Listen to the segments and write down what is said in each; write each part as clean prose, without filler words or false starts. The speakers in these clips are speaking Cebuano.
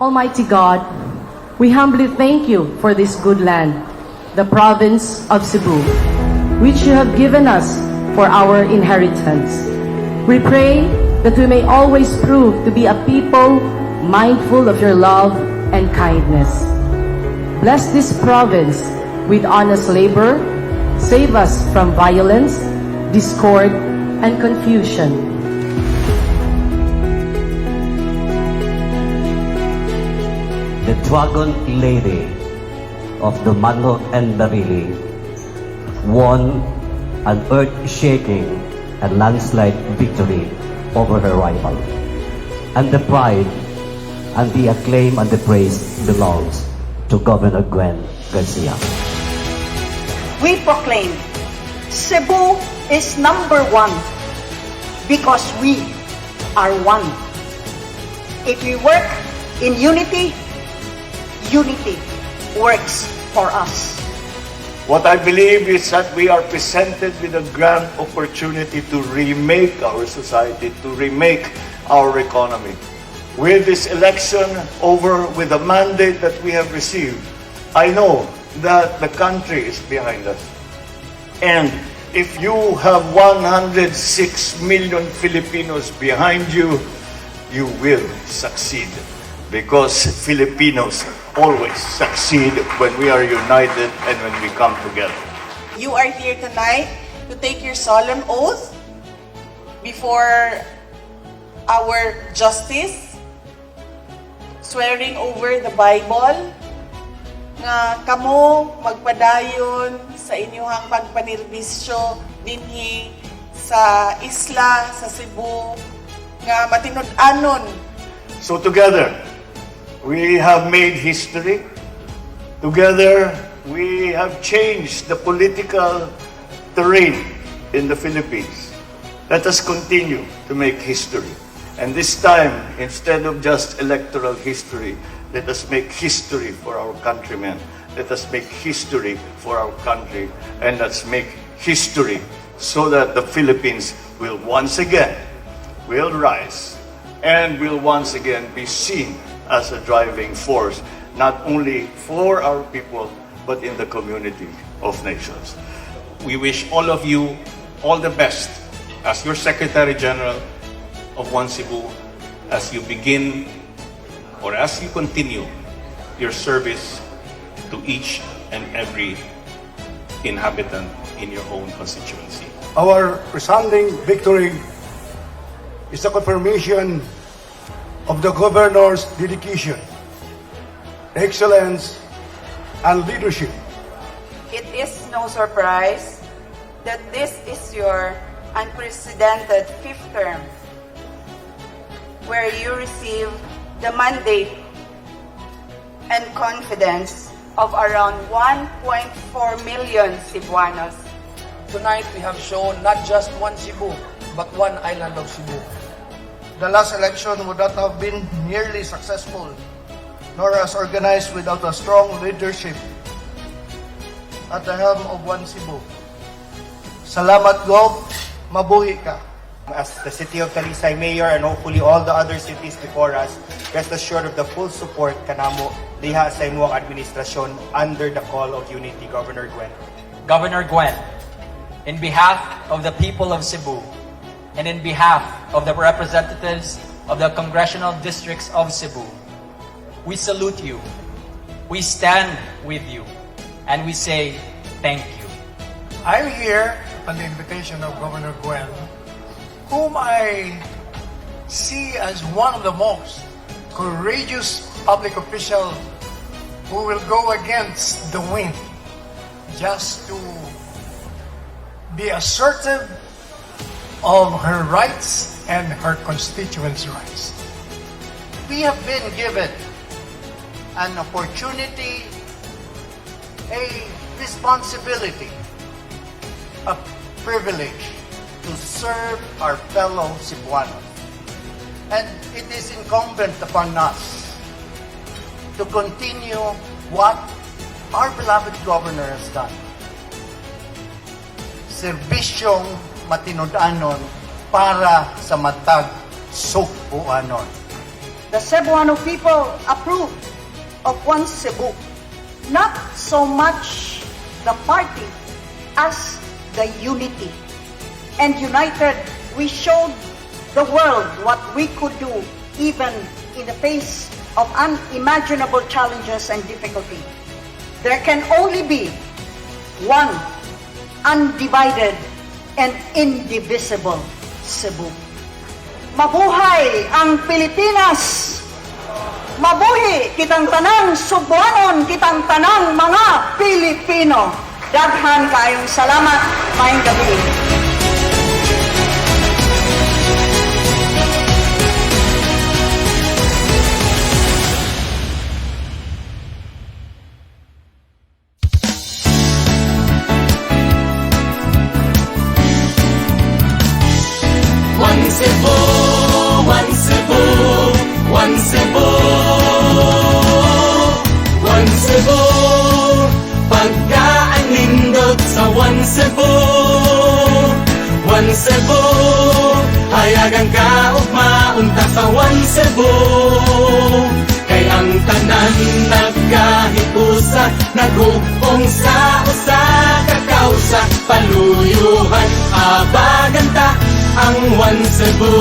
Almighty God, we humbly thank you for this good land, the province of Cebu, which you have given us for our inheritance. We pray that we may always prove to be a people mindful of your love and kindness. Bless this province with honest labor, save us from violence, discord, and confusion. The Dragon Lady of Dumanjug and Barili won an earth-shaking and landslide victory over her rival. And the pride and the acclaim and the praise belongs to Governor Gwen Garcia. We proclaim Cebu is number one because we are one. If we work in unity, unity works for us. What I believe is that we are presented with a grand opportunity to remake our society, to remake our economy. With this election over, with the mandate that we have received, I know that the country is behind us. And if you have 106 million Filipinos behind you, you will succeed. Because Filipinos always succeed when we are united and when we come together. You are here tonight to take your solemn oath before our justice, swearing over the Bible, nga kamo magpadayon sa inyong pagpanirbisyo dinhi sa isla sa Cebu nga matinud-anon. So together, we have made history. Together, we have changed the political terrain in the Philippines. Let us continue to make history. And this time, instead of just electoral history, let us make history for our countrymen. Let us make history for our country. And let's make history so that the Philippines will once again will rise and will once again be seen as a driving force, not only for our people, but in the community of nations. We wish all of you all the best as your Secretary General of One Cebu as you begin or as you continue your service to each and every inhabitant in your own constituency. Our resounding victory is a confirmation of the governor's dedication, excellence, and leadership. It is no surprise that this is your unprecedented fifth term, where you receive the mandate and confidence of around 1.4 million Cebuanos. Tonight, we have shown not just one Cebu, but one island of Cebu. The last election would not have been nearly successful, nor as organized without a strong leadership at the helm of One Cebu. Salamat, Gov. Mabuhi ka. As the City of Talisay Mayor and hopefully all the other cities before us, rest assured of the full support kanamo diha sa imong administrasyon under the call of unity, Governor Gwen. Governor Gwen, in behalf of the people of Cebu and in behalf of the representatives of the congressional districts of Cebu, we salute you, we stand with you, and we say thank you. I'm here upon the invitation of Governor Gwen, whom I see as one of the most courageous public official who will go against the wind just to be assertive of her rights and her constituents' rights. We have been given an opportunity, a responsibility, a privilege to serve our fellow Cebuanos. And it is incumbent upon us to continue what our beloved governor has done. Serbisyong matinud-anon para sa matag Sugbuanon. The Cebuano people approved of One Cebu, not so much the party as the unity. And united, we showed the world what we could do even in the face of unimaginable challenges and difficulty. There can only be one undivided and indivisible Cebu. Mabuhay ang Pilipinas! Mabuhi kitang tanang Sugbuanon, kitang tanang mga Pilipino. Daghan kaayong salamat. Maayong gabii. One Cebu, One Cebu, One Cebu, One Cebu. Pagkaanindot sa One Cebu, One Cebu. Hayagang kaugma unta sa One Cebu. Kay ang tanan nagkahiusa, naghugpong sa usa ka kausa, paluyuhan, abaganta ang One Cebu.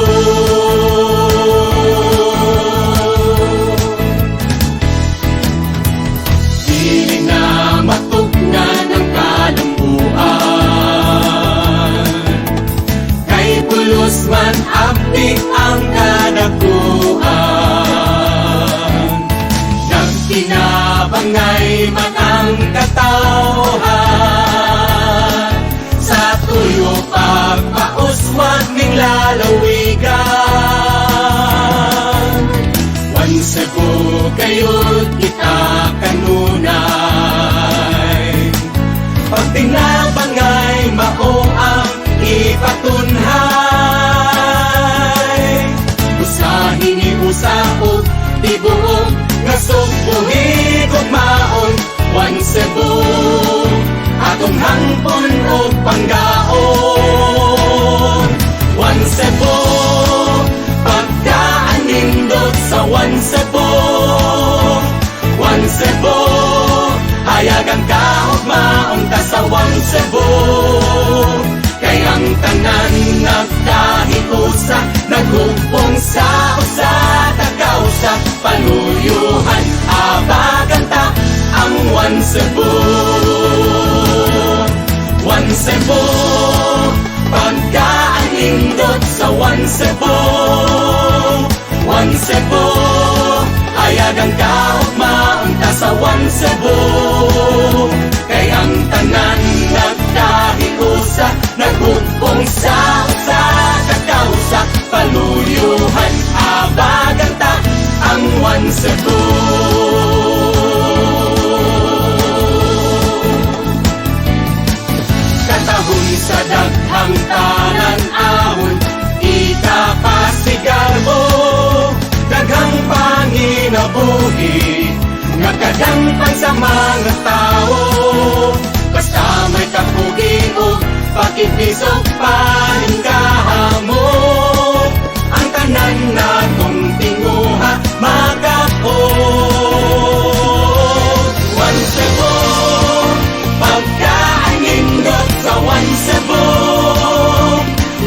Dili na matugnan ang kalambuan, kay pulos man abdi ang kadakuan. Nagtinabangay man ang katawhan sa tuyo pagpauswag ning lalawigan. One Cebu kayod kita kanunay, pagtinabangay mao ang ipatunhay. Usahin ni usa og tibuok nga sugbohi gugmaon. One Cebu atong hangpon og panggaon. One Cebu, pagkaanindot sa One Cebu. One Cebu, hayagang kaugmaon ta sa One Cebu. Kay ang tanan nagkahiusa, naghugpong sa usa ka kausa, paluyuhan, abaganta ang One Cebu. One Cebu, pagkaanindot sa One Cebu. One Cebu, hayagang kaugmaon ta sa One Cebu. Kay ang tanan nagkahiusa, naghugpong sa usa ka kausa, paluyuhan, abaganta ang One Cebu. Katahon sa daghang talan-awon, ikapasigarbo, daghang panginabuhi nga kadangpan sa mga tao. Basta may kapugi o pakipisok paningkahamok, ang tanan natong tinguha makapot. One Cebu, pagkaanindot sa One Cebu.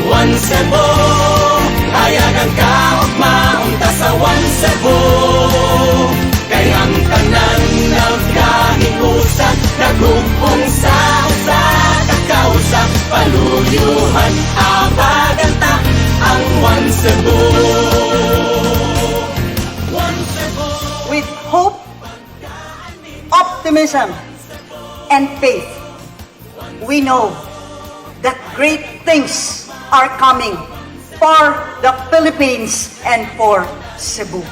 One Cebu, hayagang kaugmaon ta sa One Cebu. Kay ang tanan nagkahiusa, naghugpong sa usa ka kausa, paluyuhan, abaganta ang One Cebu. One Cebu. With hope, optimism, and faith, we know that great things are coming for the Philippines and for Cebu.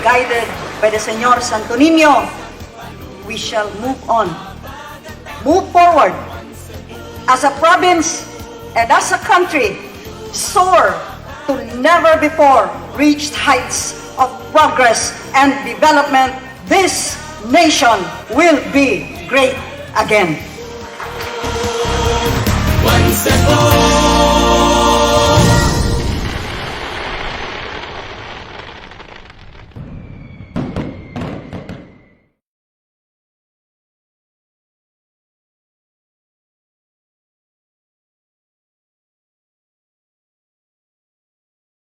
Guided by the Señor Santo Niño, we shall move on, move forward as a province and as a country, soar to never before reached heights of progress and development. This nation will be great again.